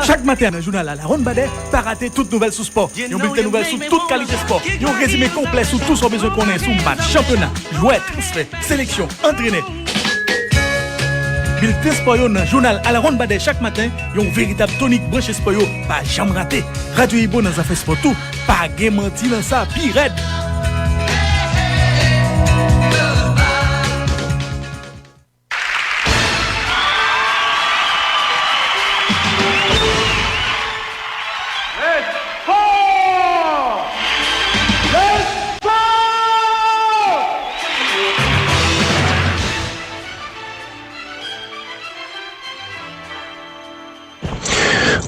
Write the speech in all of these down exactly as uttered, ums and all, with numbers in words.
Chak maten nan jounal Alawonnbadè, pa rate tout nouvèl sou spò. Yon bilten nouvèl sou tout kalite spò. Yon rezime konplè sou tout sa w bezwen konnen sou match, chanpyona, jwè, transfè, seleksyon, antrenè. Bilten spò yo nan jounal Alawonnbadè chak maten, yon veritab tonik branche spò yo pa janm rate. Radyo Ibo nan zafè spò tou, pa gen manti nan sa, pi rèd. Spò! Spò!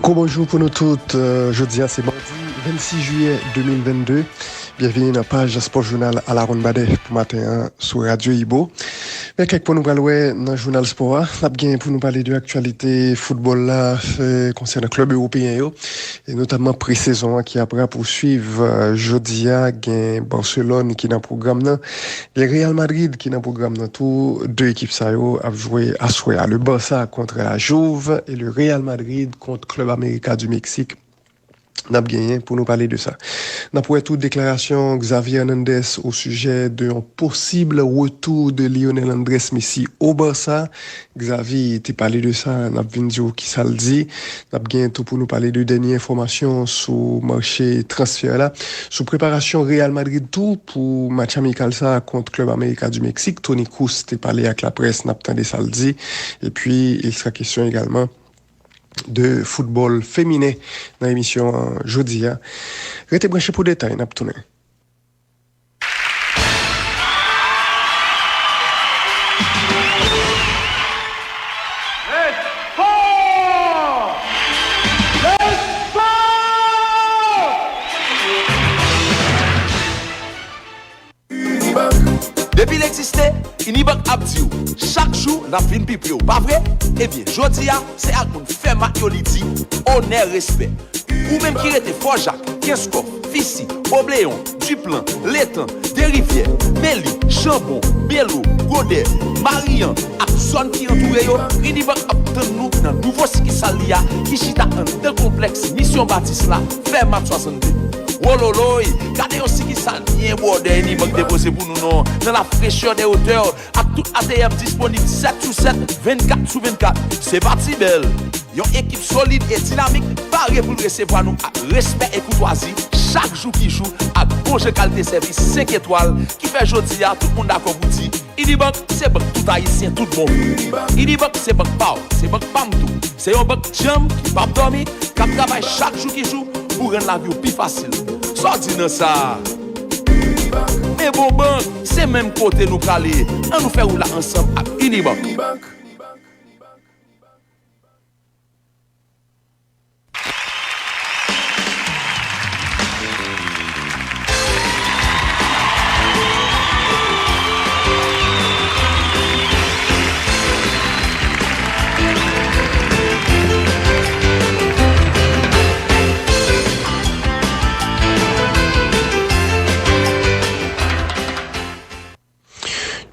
Gwo bonjou pou nou tout. Euh, jodi a se madi vennsis jiyè de mil vennde. Byenvini nan paj Spò Jounal Alawonnbadè pou maten an sou Radyo Ibo. Men kèk pwen nou pral wè nan jounal spò a. N ap gen pou nou pale de aktyalite foutbòl la, eh, konsènan klèb ewopeyen yo, e notamman pre-sezon an ki ap rapousuiv, eh, jodi a. Gen Barcelone ki nan pwogram nan, gen Real Madrid ki nan pwogram nan tou. De ekip sa yo ap jwe aswè a. Le Barça contre la Juve et le Real Madrid contre Club América du Mexique. N ap genyen pou nou pale de sa. N ap wè tou deklarasyon Xavi Hernandez au sujet de yon posib retou de Lionel Andrés Messi au Barça. Xavi te pale de sa, n ap vin di w ki sa l di. N ap genyen tou pou nou pale de dènye enfòmasyon sou mache transfè la. Sou preparasyon Real Madrid tou pou match amikal sa kont Club América du Mexique, Toni Kroos te pale ak laprès, n ap tande sa l di. Epi, il sera question également de foutbòl feminen nan emisyon an jodi a. Rete branche pou detay, n ap tounen. Spò! Spò! Depi l egziste, Unibank ap di w, chak jou n ap vin pi pre w, pa vre? Ebyen, jodi a, se ak moun fè mak yo li di, onè, respè. Ou menm ki rete Fò Jak, Kenskòf, Fisi, Obleyon, Diplan, Letan, Derivyè, Beli, Chanbon, Belo, Godè, Mariyan ak zòn ki antoure yo, Unibank ap tann nou nan nouvo sikisal li a ki chita anndan konplèks Misyon Batis la, Fèmat swasannde. Wololoy, gade yon sikisal byen bwòdè Unibank depoze pou nou non, dans la fraîcheur des hauteurs, ak tout A T M disponib sèt sou sèt, vennkat sou vennkat. Se pa ti bèl. Yon ekip solid e dinamik pare pou l resevwa nou ak respè e koutwazi chak jou ki jou ak bon jan kalite sèvis senk etwal ki fè jodi a tout moun dakò pou di, Unibank se bank tout Ayisyen tout bon. Unibank se bank pa w, se bank pa m tou. Se yon bank djanm ki p ap dòmi, k ap travay chak jou ki jou pou rann lavi w pi fasil. Sa w di nan sa a? Men bon bank, se menm kote nou prale. An nou fè wout la ansanm ak Unibank.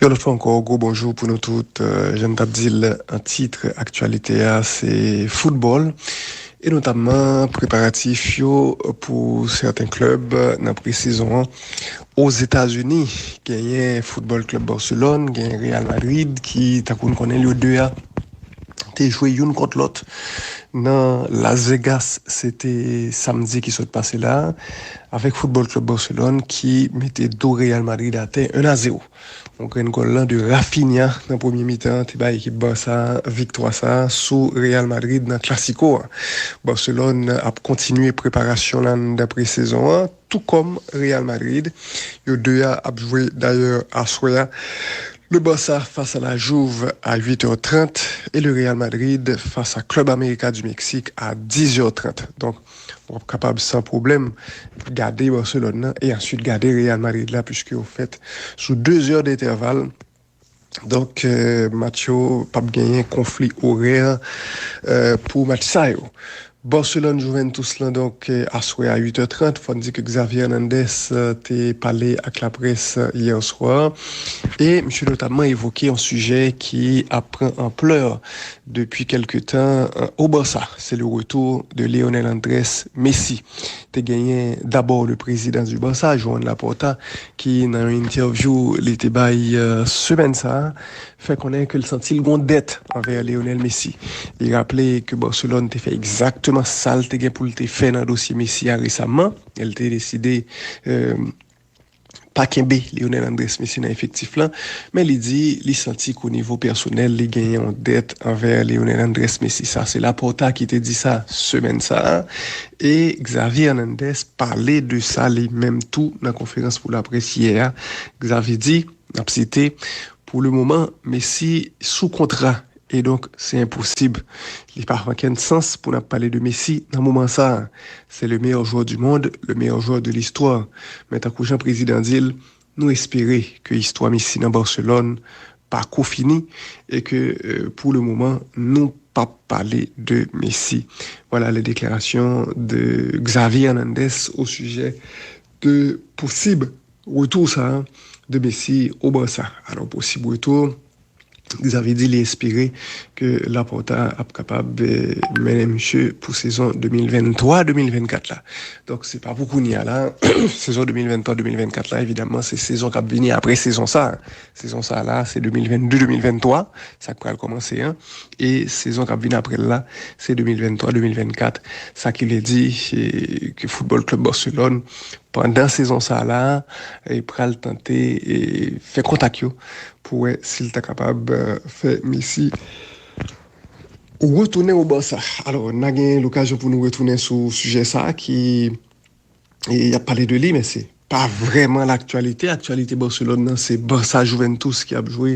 Yon lòt fwa ankò, gwo bonjou pou nou tout. Euh, jan n t ap di l an tit aktyalite a, se foutbòl, e notamman preparatif yo pou sèten klèb nan presezon an. Ozetazini, genyen Football Club Barcelone, genyen Real Madrid, ki, tankou n konnen l, yo de a te jwe youn kont lòt nan Las Vegas. Se te samdi ki sot pase la, avèk Football Club Barcelone ki mete do Real Madrid atè, un a zéro. Yon grenn gòl lan de Raphinha nan premye mitan te bay ekip Barça viktwa sa a sou Real Madrid nan Clasico a. Barcelone ap kontinye preparasyon l anndan presezon an, tou kòm Real Madrid. Yo de a ap jwe dayè aswè a. Le Barça face à la Juve à huit heures trente et le Real Madrid face à Club América du Mexique à dix heures trente. Donk, w ap kapab san pwoblèm gade Barcelone nan e answit gade Real Madrid la, puiske yo fèt sou de zè dentèval. Donk, euh, match yo p ap genyen konfli orè, euh, pou match sa yo. Barcelone Juventus lan, donk, eh, aswè a uit è trant, fò n di ke Xavi Hernandez, eh, te pale ak laprès, eh, yè swa. E misye notamman evoke yon sijè ki ap pran anplè depi kèlke tan, eh, o Barça. Se le retour de Lionel Andrés Messi. Te genyen dabò le président du Barça, Joan Laporta, ki nan yon entèvyou li te bay, eh, semèn sa a, fè konnen ke l santi l gon dèt anvè Lionel Messi. Li raple ke Barcelone te fè egzakteman sa l te gen pou l te fè nan dosye Messi a resaman. L te deside, eh, pa kenbe Lionel Andrés Messi nan efektif lan, men li di li santi ke o nivo pèsonèl li genyen yon dèt anvè Lionel Andrés Messi. Sa se Laporta ki te di sa semèn sa a. E Xavi Hernandez pale de sa li menm tou nan konferans pou laprès yè a. Xavi di, n ap site, pou le moman, Messi sou kontra. E donk, se enposib. Li pa fè okenn sans pou n ap pale de Messi nan moman sa a. C'est le meilleur joueur du monde, le meilleur joueur de l'histoire. Men tankou jan prezidan di l, nou espere ke istwa Messi nan Barcelone pa ko fini e ke, eh, pou le moman, nou p ap pale de Messi. Voilà les déclarations de Xavi Hernandez au sujet de posib retou sa a de Messi o Barça. Alò, posib retou, Xavi di li espere ke Laporta ap kapab, eh, mennen misye pou sezon de mil venntwa de mil vennkat la. Donk, se pa pou kounye a la. Sezon de mil venntwa de mil vennkat la, evidaman, se sezon k ap vini apre sezon sa a. Sezon sa a la, se de mil vennde de mil venntwa, sa k pral kòmanse an. E sezon k ap vini apre l la, se de mil venntwa de mil vennkat. Sa ki vle di, eh, ke Football Club Barcelone, pandan sezon sa a la, eh, pral tante, eh, fè kontak yo pou wè si l ta kapab, eh, fè Messi retounen o Barça. Alò, n a gen lokazyon pou nou retounen sou sijè sa a ki, e, y ap pale de li, men se pa vrèman laktyalite. Aktyalite Barcelone nan, se Barça Juventus ki ap jwe,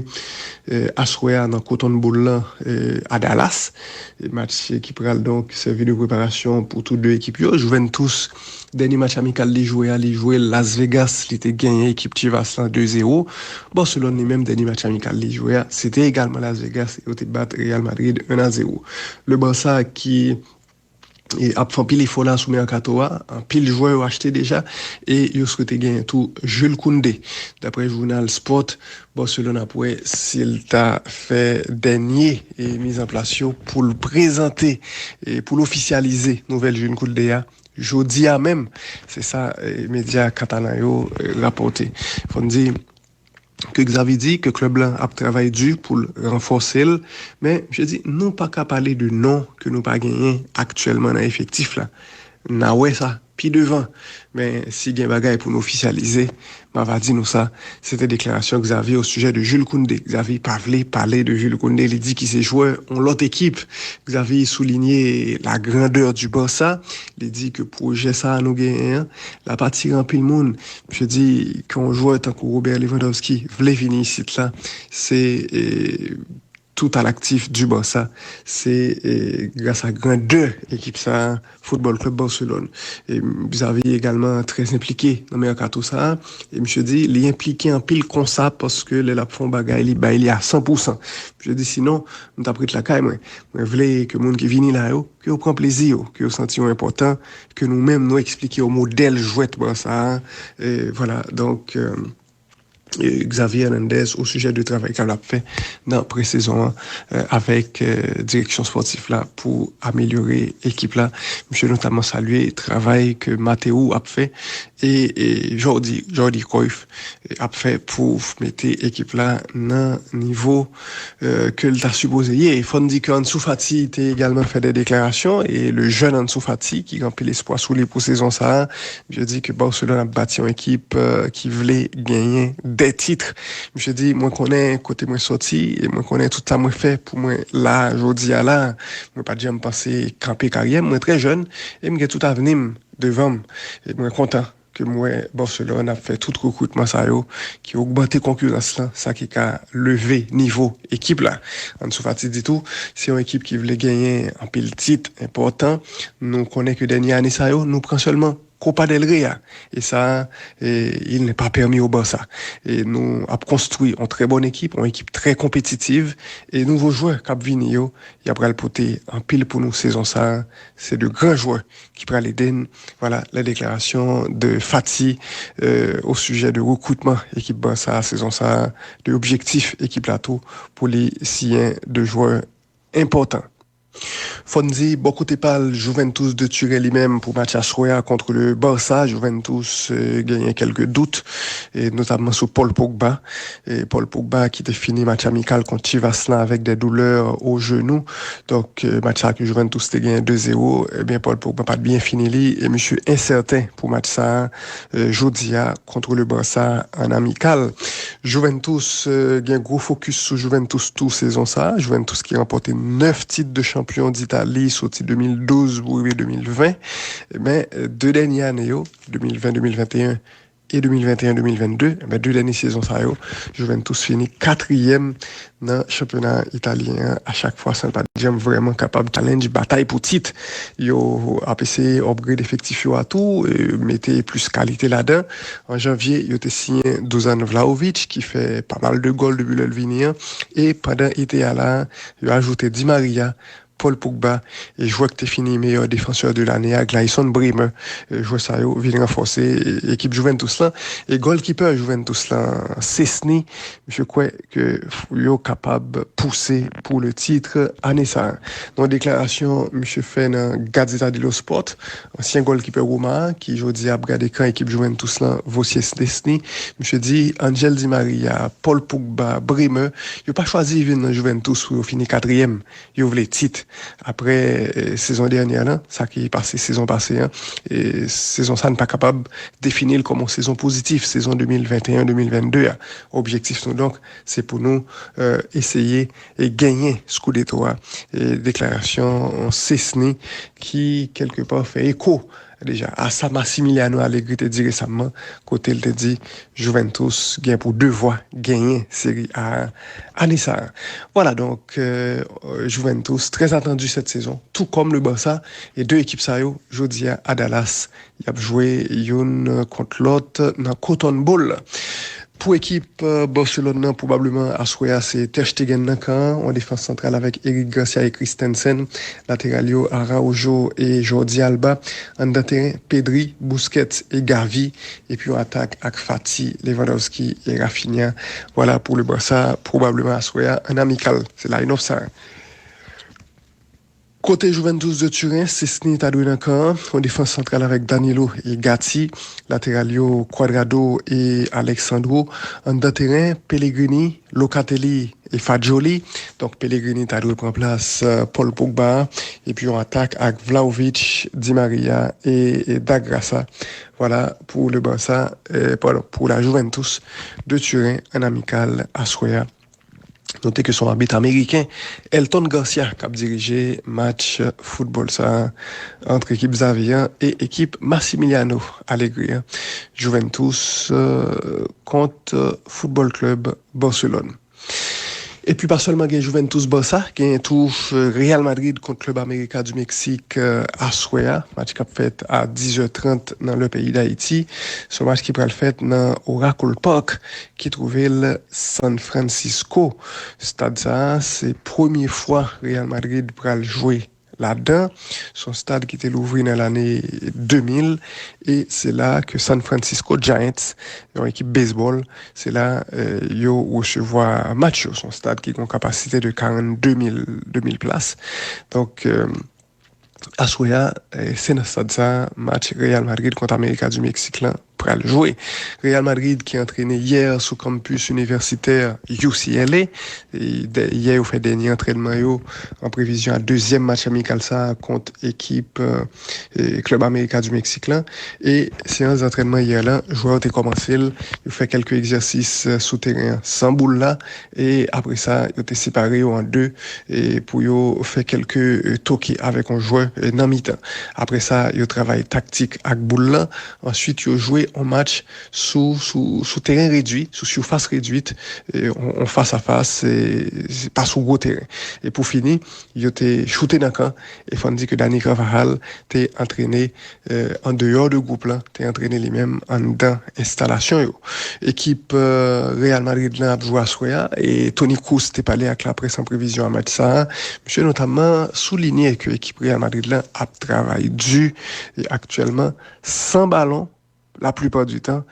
eh, aswè a nan Cotton Bowl lan, eh, a Dallas. E match ki pral donk sèvi de preparasyon pou tou de ekip yo. Juventus, dènye match amikal li jwe a, li jwe Las Vegas, li te genyen ekip Chivas lan de zewo. Barcelone li menm, dènye match amikal li jwe a, se te egalman Las Vegas, e yo te bat Real Madrid en a zewo. Le Barça ki, e, ap fè anpil efò la sou mèkato a, anpil jwè yo achte deja, e yo swete genyen tou Jules Koundé. Daprè jounal Sport, Barcelone ap wè si l ta fè dènye, e, mizanplas yo pou l prezante, e, pou l ofisyalize nouvèl Jules Koundé a jodi a menm. Se sa, e, medya katalan yo, e, rapòte. Fò n di ke Xavi di ke klèb lan ap travay di pou l ranfòse l, men misye di nou pa ka pale de non ke nou pa genyen aktyèlman nan efektif la. N a wè sa pi devan, men si gen bagay pou n ofisyalize, m ava di nou sa. Se te deklarasyon Xavi o sijè de Jules Koundé. Xavi pa vle pale de Jules Koundé, li di ki se jwè yon lòt ekip. Xavi soulinye la grandeur du Barça, li di ke pwojè sa a nou genyen an, l ap atire anpil moun. Misye di ke yon jwè tankou Robert Lewandowski vle vini isit la, se, e, tout à l'actif du Barça. Se, e, gras a grandè ekip sa a, Football Club Barcelone. E Xavi egalman trè enplike nan mèkato sa a. E misye di li enplike anpil konsa paske lè l ap fè yon bagay, li bay li a san pou san. Misye di sinon, m t ap ret lakay mwen. Mwen vle ke moun ki vini la yo, ke yo pran plezi yo, ke yo santi yo enpòtan, ke nou menm nou eksplike yo modèl jwèt Barça a. E vwala, donk, e, e, Xavi Hernandez o sijè de travay ke l ap fè nan presezon an, e, avèk, e, direksyon spòtif la pou amelyore ekip la. Misye notaman salye travay ke Mateu ap fè e, e Jordi, Jordi Cruyff, e, ap fè pou mete ekip la nan nivo, e, ke l ta sipoze ye. Fò n di ke Ansu Fati te egalman fè de deklarasyon e le jeune Ansu Fati ki gen anpil espwa sou li pou sezon sa a, misye di ke Barcelone ap bati yon ekip, e, ki vle genyen de tit. Misye di, mwen konnen kote mwen sòti e mwen konnen tout sa mwen fè pou mwen la, jodi a la. Mwen pa t janm panse kanpe karyè m, mwen trè jèn e m gen tout avni m devan m. E mwen kontan ke m wè Barcelone ap fè tout rekritman sa yo ki ogmante konkirans lan, sa ki ka leve nivo ekip la. Ansu Fati di tou, se yon ekip ki vle genyen anpil tit enpòtan. Nou konnen ke dènye ane sa yo, nou pran sèlman Copa del Rey a. E sa, e, il n'est pas permis au Barça. E nou ap konstwi yon trè bòn ekip, yon ekip trè konpetitiv. E nouvo jwè k ap vini yo, y ap pral pote anpil pou nou sezon sa. Se de gran jwè ki pral ede n. Voilà les déclarations de Fati euh, au sujet de recrutement équipe Barça saison ça, de objectif équipe là tout pour les signer de joueurs importants. Fò n di, bò kote pa l, Juventus de Turin li menm pou match aswè a kont le Barça. Juventus euh, genyen kèlke dout, e notamman sou Paul Pogba. E Paul Pogba ki te fini match amikal kont Chivas la avèk de doulè o jenou. Donk, euh, match sa ke Juventus te genyen de zero, ebyen, Paul Pogba pa t byen fini li, e misye ensèten pou match sa, euh, jodi a, kont le Barça an amikal. Juventus euh, gen gwo fokis sou Juventus tou sezon sa. Juventus ki ranpòte nèf tit de chanpyon d'Italie soti de mil douz pou rive de mil ven. Men, euh, de dènye ane yo, de mil ven, de mil venteyen e de mil venteyen, de mil vennde, men de dènye sezon sa yo, Juventus fini katriyèm nan chanpyona italyen an. A chak fwa, sa pa t janm vrèman kapab challenge batay pou tit. Yo ap eseye upgrade efektif yo a tou, euh, mete plis kalite ladan. An janvye, yo te siyen Dusan Vlahovic, ki fè pa mal de gòl depi lè l vini an. E pandan ete a la, yo ajoute Di Maria, Paul Pogba, e jwè ki te fini meyè defansè de lane a, Glayson Bremer. E jwè sa yo vin ranfòse, e, ekip Juventus lan. E golkipè Juventus lan, Szczesny, misye kwè ke yo kapab pouse pou le titre ane sa a. Nan yon deklarasyon misye fè nan Gazzetta dello Sport, ansyen golkipè Roma a, ki jodi a ap gade kan ekip Juventus lan, Wojciech Szczesny, misye di Angel Di Maria, Paul Pogba, Bremer, yo pa chwazi vin nan Juventus pou yo fini katriyèm. Yo vle tit. Apre euh, sezon dènyè lan, sa ki pase sezon pase an, e sezon sa n pa kapab defini l kòm yon sezon pozitif, sezon de mil venteyen de mil vennde a. Objektif nou donk, se pou nou euh, eseye e genyen Scudetto a. E deklarasyon Szczesny ki kèlkepa fè eko deja a sa Massimiliano Allegri te di resamman, kote l te di Juventus gen pou devwa genyen Seri A ane sa a. Voilà, donk, euh, Juventus, très attendu cette saison, tout comme le Barça, e de ekip sa yo, jodi a, a Dallas, y ap jwe youn kont lòt nan Cotton Bowl. Pou ekip euh, Barcelone nan, pwobableman aswè a, se Ter Stegen nan kan an, yon defans santral avèk Eric Garcia e Christensen, lateral yo, Araujo e Jordi Alba, anndan teren, Pedri, Busquets e Gavi, epi yon atak ak Fati, Lewandowski e Raphinha. Voilà pou le Barça, pwobableman aswè a, an amikal. Se line-up sa. Kote Juventus de Turin, Szczesny ta dwe nan kan an, yon defans santral avèk Danilo e Gatti, lateral yo Cuadrado e Alexandro, anndan teren, Pellegrini, Locatelli e Fagioli. Donk Pellegrini ta dwe pran plas euh, Paul Pogba, epi yon atak ak Vlahovic, Di Maria e, e Da Graça. Voilà pou le Barça, euh, pardon, pou la Juventus de Turin an amikal aswè a. Note ke se yon abit ameriken, Elton Garcia, k ap dirije match foutbòl sa a ant ekip Xavi an e ekip Massimiliano Allegri an, Juventus euh, kont euh, Football Club Barcelone. Epi pa sèlman gen Juventus Barça, gen tou euh, Real Madrid kont Club América du Mexique euh, aswè a, match k ap fèt a dizè trant nan lè peyi Dayiti. Se yon match ki pral fèt nan Oracle Park, ki twouve l San Francisco. Stad sa a, se premye fwa Real Madrid pral jwe ladan. Se yon stad ki te louvri nan lane de mil, e se la ke San Francisco Giants, yon ekip bezbòl, se la euh, yo resevwa match yo. Se yon stad ki gen yon kapasite de karannde mil, de mil plas. Donk, euh, aswè a, eh, se nan stad sa a, match Real Madrid kont América du Mexique lan pral jwe. Real Madrid ki antrene yè sou kanpis inivèsitè U C L A. E dè- yè yo fè dènye antrènman yo an previzyon a dezyèm match amikal sa a kont ekip euh, eh, Club América du Mexique lan. E seyans antrènman yè lan, jwè yo te kòmanse l, yo fè kèlke egzèsis euh, sou teren an san boul la. E apre sa, yo te separe yo an de e pou yo fè kèlke euh, toke avèk yon jwè euh, nan mitan. Apre sa, yo travay taktik ak boul lan. Answit, yo jwe yon match sou, sou, sou teren redwi, sou sifas redwit, e, yon, yon fas a fas, e, se pa sou gwo teren. E pou fini, yo te choute nan kan, e fò n di ke Dani Carvajal te antrene, e, an deyò de gwoup lan, te antrene li menm anndan enstalasyon yo. Ekip, e, Real Madrid lan ap jwe aswè a, e Toni Kroos te pale ak laprès an previzyon a match sa a. Misye notamman soulinye ke ekip Real Madrid lan ap travay di, e aktyèlman, san balon, laplipa di tan,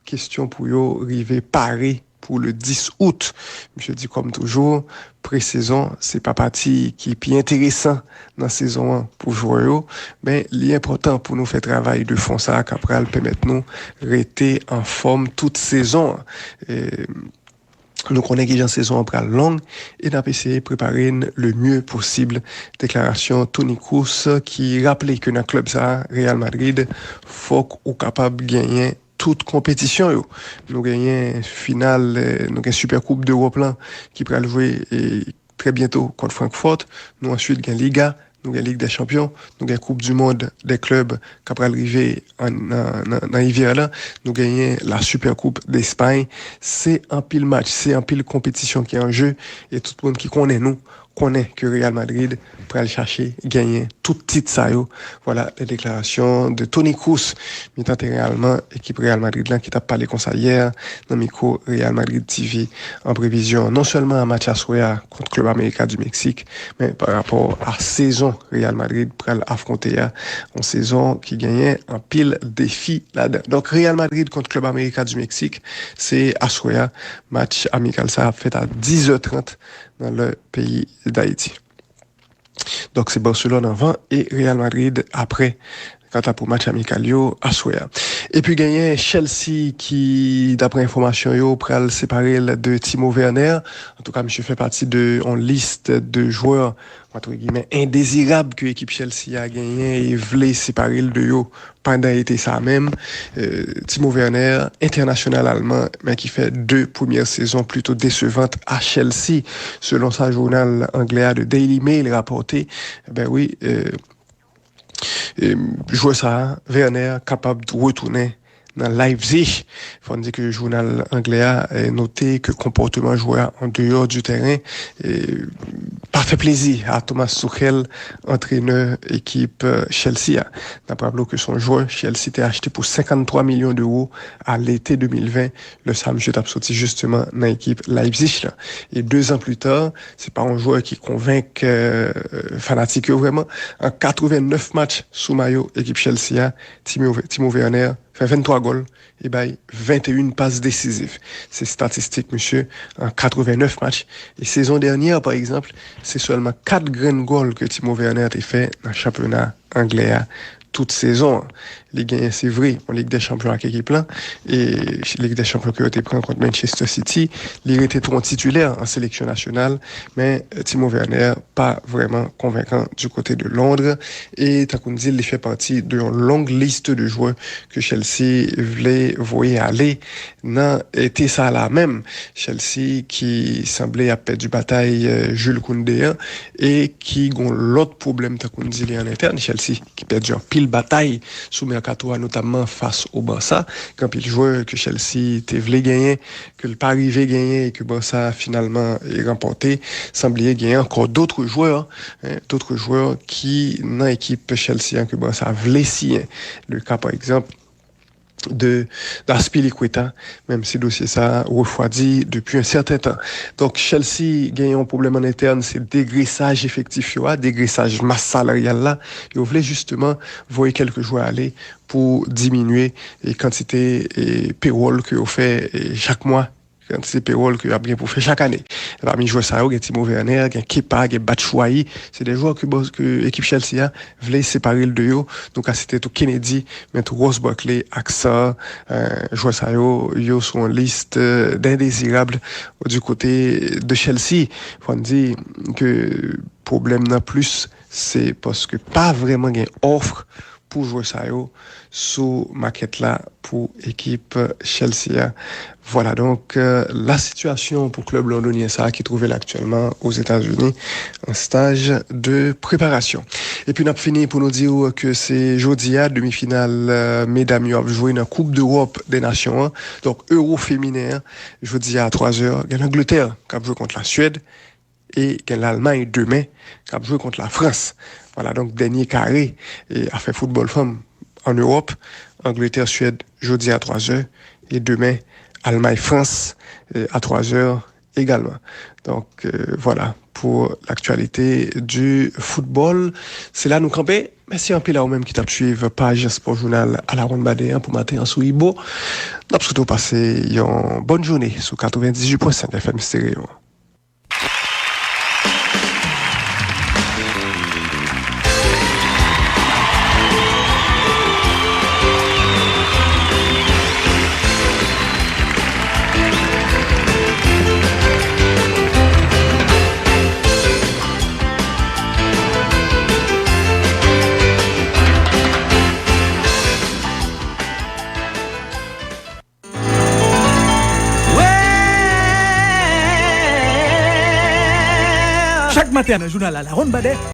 kesyon pou yo rive pare pou le dis out. Misye di, kòm toujou, presezon, se pa pati ki pi enteresan nan sezon an pou jwè yo, men li enpòtan pou nou fè travay de fon sa a k ap pral pèmèt nou rete anfòm tout sezon an. E, nou konnen kijan sezon an pral long e n ap eseye prepare n le mieux possible. Deklarasyon Toni Kroos ki raple ke nan klèb sa a, Real Madrid, fòk ou kapab genyen tout konpetisyon yo. Nou genyen final, e, nou gen Super Coupe d'Europe lan ki pral jwe, e, trè byento kont Francfort. Nou answit gen Liga, nou gen Lig dè Chanpyon, nou gen Koup di Mond dè klèb k ap pral rive an, nan, nan, nan ivè la, nou genyen la Super Coupe d'Espagne. Se anpil match, se anpil konpetisyon ki an je, e tout moun ki konnen nou, konnen ke Real Madrid pral chache genyen tout tit sa yo. Vwala, les déclarations de Toni Kroos, mitan teren alman, ekip Real Madrid lan, ki t ap pale konsa yè nan mikwo Real Madrid T V an previzyon non sèlman a match aswè a kont klèb América du Mexique, men pa rapò a sezon Real Madrid pral afwonte a, yon sezon ki genyen anpil defi ladan. Donk, Real Madrid kont klèb América du Mexique, se aswè a, match amikal sa a ap fèt a dis è trant nan lè peyi Dayiti. Donk, se Barcelone anvan e Real Madrid apre, kanta pou match amikal yo aswè a. Epi genyen Chelsea ki, daprè enfòmasyon yo, pral separe l de Timo Werner. Antouka, misye fè pati de yon lis de jwè, antre gimè, endezirab ke ekip Chelsea a genyen e vle separe l de yo pandan ete sa a menm. E, Timo Werner, entènasyonal alman, men ki fè de premyè sezon plito desevant a Chelsea, selon sa jounal anglè a The Daily Mail rapòte. Ebyen wi, e, e, jwè sa a, Werner, kapab retounen nan Leipzig. Fò n di ke jounal anglè a, e, note ke konpòteman jwè a an deyò di teren, e, pa fè plezi a Thomas Tuchel, antrenè ekip, e, Chelsea a. N ap raple w ke se yon jwè Chelsea te achte pou senkanntwa milyon dewo a lete de mil ven, lè sa misye t ap soti jisteman nan ekip Leipzig lan. E de zan pli ta, se pa yon jwè ki konvenk, e, fanatik yo vrèman. An katrevennèf match sou mayo ekip Chelsea a, Timo, Timo Werner fè venntwa gòl e bay venteyen pas desiziv. Se estatistik misye an katrevennèf match. E sezon dènyè, pa egzanp, se sèlman kat grenn gòl ke Timo Werner te fè nan chanpyona anglè a tout sezon an. Li genyen, se vre, yon Lig dè Chanpyon ak ekip lan, e Lig dè Chanpyon ke yo te pran kont Manchester City, li rete tou yon titilè an seleksyon nasyonal, men, e, Timo Werner pa vrèman konvenkan du côté de Londres, e tankou n di l, li fè pati de yon long lis de jwè ke Chelsea vle voye ale nan ete sa la menm. Chelsea ki sanble ap pèdi batay, e, Jules Koundé an, e ki gon lòt pwoblèm, tankou n di li an entèn, Chelsea ki pèdi anpil batay sou mèkato a, notamman fas o Barça. Gen anpil jwè ke Chelsea te vle genyen, ke l pa rive genyen e ke Barça finalman, e, ranpòte. San bliye genyen ankò dòt jwè, en, dòt jwè ki nan ekip Chelsea an ke Barça vle siyen. Le ka, pa egzanp, de d'Azpilicueta, menm si dosye sa a refwadi depi yon sèten tan. Donk, Chelsea gen yon pwoblèm an entèn, se degresaj efektif yo a, degresaj mas salaryal la. Yo vle jisteman voye kèlke jwè ale pou diminye, e, kantite, e, pewòl ke yo fè, e, chak mwa, kantite pewòl ke y ap gen pou fè chak ane. Pami jwè sa yo, gen Timo Werner, gen Kepa, gen Batshuayi. Se de jwè ke, ke ekip Chelsea a vle separe l de yo. Nou ka site tou Kennedy, men tou Ross Barkley ak Sarr, e, jwè sa yo, yo sou yon lis, e, d'indésirables du côté de Chelsea. Fò n di ke pwoblèm nan plis, se paske pa vrèman gen òf pou jwè sa yo sou makèt la pou ekip Chelsea a. Vwala, donk, euh, la sitiyasyon pou klèb londonyen sa a ki twouve l aktyèlman Ozetazini, an staj de preparasyon. Epi n ap fini pou nou di w ke se jodi a, demi final, euh, medam yo ap jwe nan Koup Dewòp dè Nasyon an. Donk, Euro feminen an, jodi a, a twa zè, gen Langletè k ap jwe kont Laswèd, e gen Lalmay demen k ap jwe kont Lafrans. Vwala, donk, dènye kare, e, afè foutbòl fanm ann Ewòp. Angletè, Swèd, jodi a twa zè, e demen, Almay, Frans, e, a twa zè egalman. Donk, euh, vwala pou laktyalite di foutbòl. Se la nou kanpe. Mèsi anpil a ou menm ki t ap swiv paj Spò Jounal a la Ronn Badè an pou maten an sou Ibo. N ap swete w pase yon bòn jounen sou katrevendizuit pwen senk F M Stereo. Chak maten nan jounal la, la Ronn Badè,